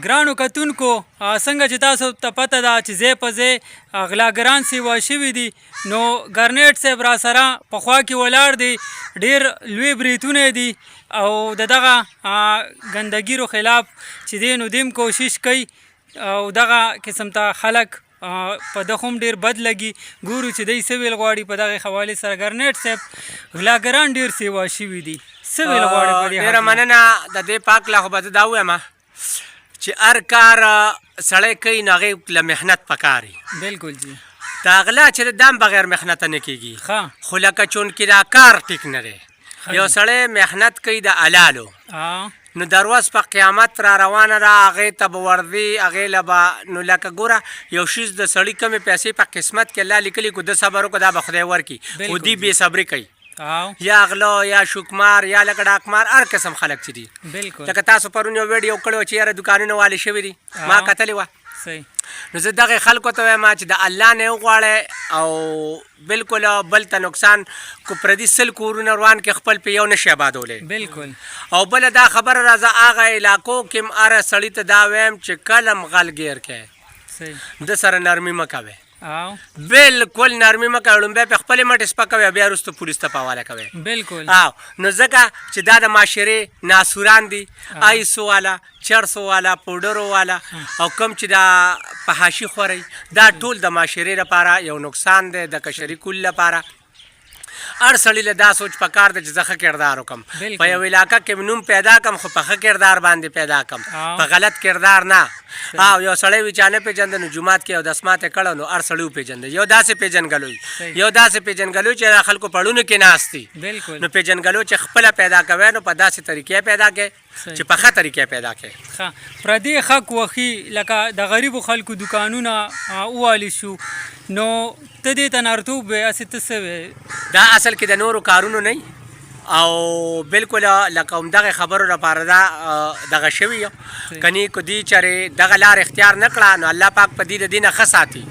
ګرانو کتونکو، څنګه چې تاسو ته پته ده چې ځای په ځای غلاګران سیوا شوي دي، نو ګرنیټ صاحب را سره په خوا کې ولاړ دی، ډیر لوی بریتونه دي او د دغه ګندګیرو خلاف چې دی نو دیم کوشش کوي او دغه قسم ته خلک په ده هم ډیر بد لګي. ګورو چې دی څه ویل غواړي په دغه حوالې سره. ګرنیټ صاحب، غلاګران ډیر سیوا شوي دي، څه ویل غواړي په دې؟ ډېره مننه. د دې پاک له خو به زه دا ووایم چې هر کار سړی کوي نو هغې له محنت پکار وي. بالکل جی. دا غلا چې دام بغیر محنت نه کېږي، خو لکه چونکې دا کار ټیک نه دی، یو سړی محنت کوي د حلالو، نو دروز په قیامت را روانه ده، هغې ته به ورځي، هغې له به نو لکه ګوره یو شیز د سړي کمې پیسې په قسمت کې الله لیکلي، کو ده صبر وکړو دا به خدای ورکړي، خو دی بې صبري کوي، یا غلو یا شوکمار یا لکه ډاکمار، هر قسم خلک چې دي. لکه تاسو پرون یو ویډیو کړی چې یاره دکانونه والي شوي دي، ما کتلې وه. نو زه دغه خلکو ته وایم چې د الله نه وغواړی او بالکل بل ته نقصان کو پردي 100 کورونه روان کې خپل په یو نشي آبادولی. او بل دا خبره راځه، هغه علاقو کې هم هر سړي ته دا وایم چې کلم غل ګیر کې د سره نرمي مه کوئ، بالکل نرمي مه کوئ، ړومبی په خپلې مټې سپکوي او بیا وروسته پولیس ته په حواله کوي. او نو ځکه چې دا د معاشرې ناسوران دي، آیسو والا، چرسو والا، پوډرو والا او کوم چې دا فحاشي خوري، دا ټول د معاشرې لپاره یو نقصان دی. د کشري کول لپاره هر سړي له دا سوچ پکار دی چې زه ښه کردار وکم، په یو علاقه کې نوم پیدا کم، خو په ښه کردار باندې پیدا کم، په غلط کردار نه. او یو سړی وي چا نه پېژنده، نو جومات کې یو دسمات یې کړی نو هر سړي وپېژنده. یو داسې پېژندګلوي، یو داسې پېژندګلوي چې د خلکو پړونو کې ناست دي. نو پېژندګلو چې خپله پیدا کوی نو په داسې طریقې پیدا کوي چې په ښه طریقې پیدا کړي. ښه پردې خک وخی لکه د غریبو خلکو دکانونه ووالي شو، نو ته دې ته نرتوب وې، هسې ته څه وې؟ دا اصل کې د نورو کارونو نه او بالکل لکه همدغه خبرو لپاره دا دغه شوي یو کني کو دی چرې دغه لار اختیار نه کړه نو الله پاک په دې د دینه ښه ساتي.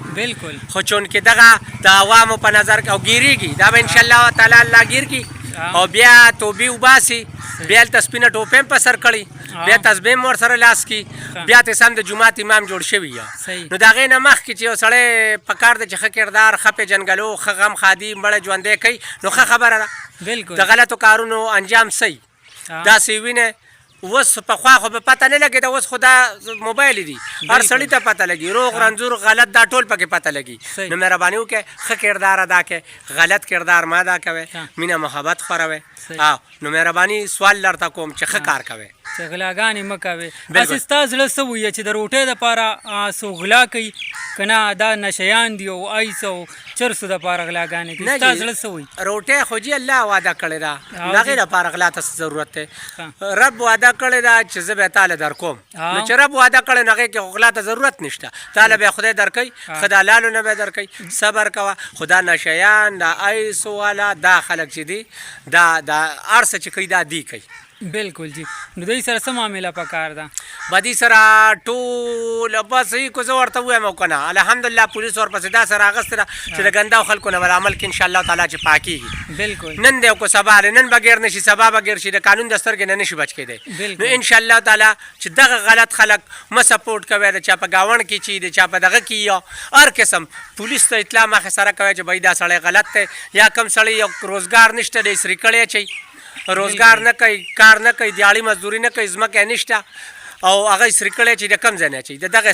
خو چونکې دغه د عوامو په نظر او ګیریږي، دا به ان شاء الله تعالی الله ګیر کړي او بیا توبې وباسي، بیا هلته سپینه ټوپۍ هم په سر کړي، بیا تسبیح هم ورسره لاس کړي، بیا ته سم د جومات امام جوړ شوي. نو د هغې نه مخکې چې یو سړی په کار دی چې ښه کردار، ښه پېژندګلو، ښه غم ښادي مړی ژوندی کوي نو ښه خبره ده. د غلطو کارونو انجام څه داسې وینې. اوس پخوا خو به پته نه لګېده، اوس خو دا موبایل دي، هر سړي ته پته لګي، روغ رنځور غلط دا ټول پکې پته لګي. نو مهرباني وکړئ، ښه کردار ادا کړئ، غلط کردار مه ادا کوئ، مینه محبت خوروئ. نو مهرباني سوال درته کوم چې ښه کار کوئ، چې غلاګانې مه کوې. هسې ستا زړه څه وایي چې د روټۍ دپاره څوک غلا کوي که نه دا نشیان دي او ایس او چرسو دپاره غلاګانې کوي، ستا زړه څه وایي؟ روټۍ خو جي الله وعده کړې ده، د هغې دپاره غلا ته څه ضرورت دی؟ رب وعده کړې ده چې زه به تا له درکوم، نو چې رب وعده کړې نو هغې کې خو غلا ته ضرورت نشته، تا له به خدای درکوي، ښه د حلالو نه به درکوي، صبر کوه. خو دا نشیان، دا ایسو والا، دا خلک چې دي دا هر څه چې کوي دا دی کوي. بالکل جی. نو دوی سره څه معامله پکار ده؟ بدی سره ټول بس یې کو زه ورته وایم او کنه الحمدلله پولیس ورپسې داسې راغستې ده چې د ګنداو خلکو نه به عمل کې ان شاء الله تعالی چې پاکېږي. نن دی کو سبا دی، نن به ګیر نه شي، سبا به ګیر شي، د قانون د سترګې نه نشي بچ کېدی. نو ان شاء الله تعالی چې دغه غلط خلک مه سپورټ کوئ، د چا په ګاونډ کې چې د چا په دغه کې یو هر قسم پولیس ته اطلاع مخې سره کوئ چې بھائی دا سړی غلط دی، یا کم سړی یو روزګار نشته دی سری کړی اچوي، روزګار نه کوي، کار نه کوي، دیاړي مزدوري نه کوي، ځمکه یې نشته او هغه یې سری کړی چې د کم ځای نه اچوي. د دغه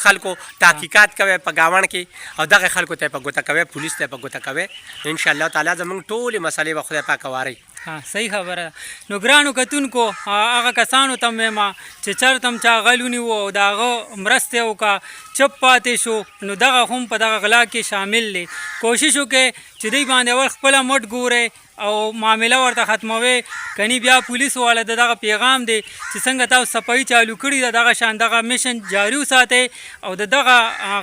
خلکو تحقیقات کوي په ګاونډ کې او دغه خلکو ته په ګوته کوي، پولیس ته په ګوته کوي، ان شاء الله تعالی زمونږ ټولې مسلې به خدای پاک هواري. ها صحیح خبره ده. نو ګرانو کتونکو، هغه کسانو ته وایم چې چرته هم چا غل ونیو او د هغه مرسته یې وکړه، چپ پاتې شو، نو دغه هم په دغه غلا کې شامل دی. کوشش وکړئ چې دوی باندې اول خپله مټ ګورئ او معامله ورته ختموي، کني بیا پولیس والا د دغه پیغام دی چې څنګه تاسو صفایي چالو کړي ده، دغه شان دغه میشن جاري وساتئ او د دغه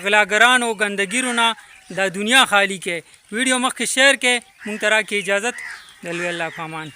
غلاګرانو ګندګیرو نه دا دنیا خالی کړئ. ویډیو مخکې شیر کړئ. مونږ ته راکړئ اجازت، د لوی الله په امان.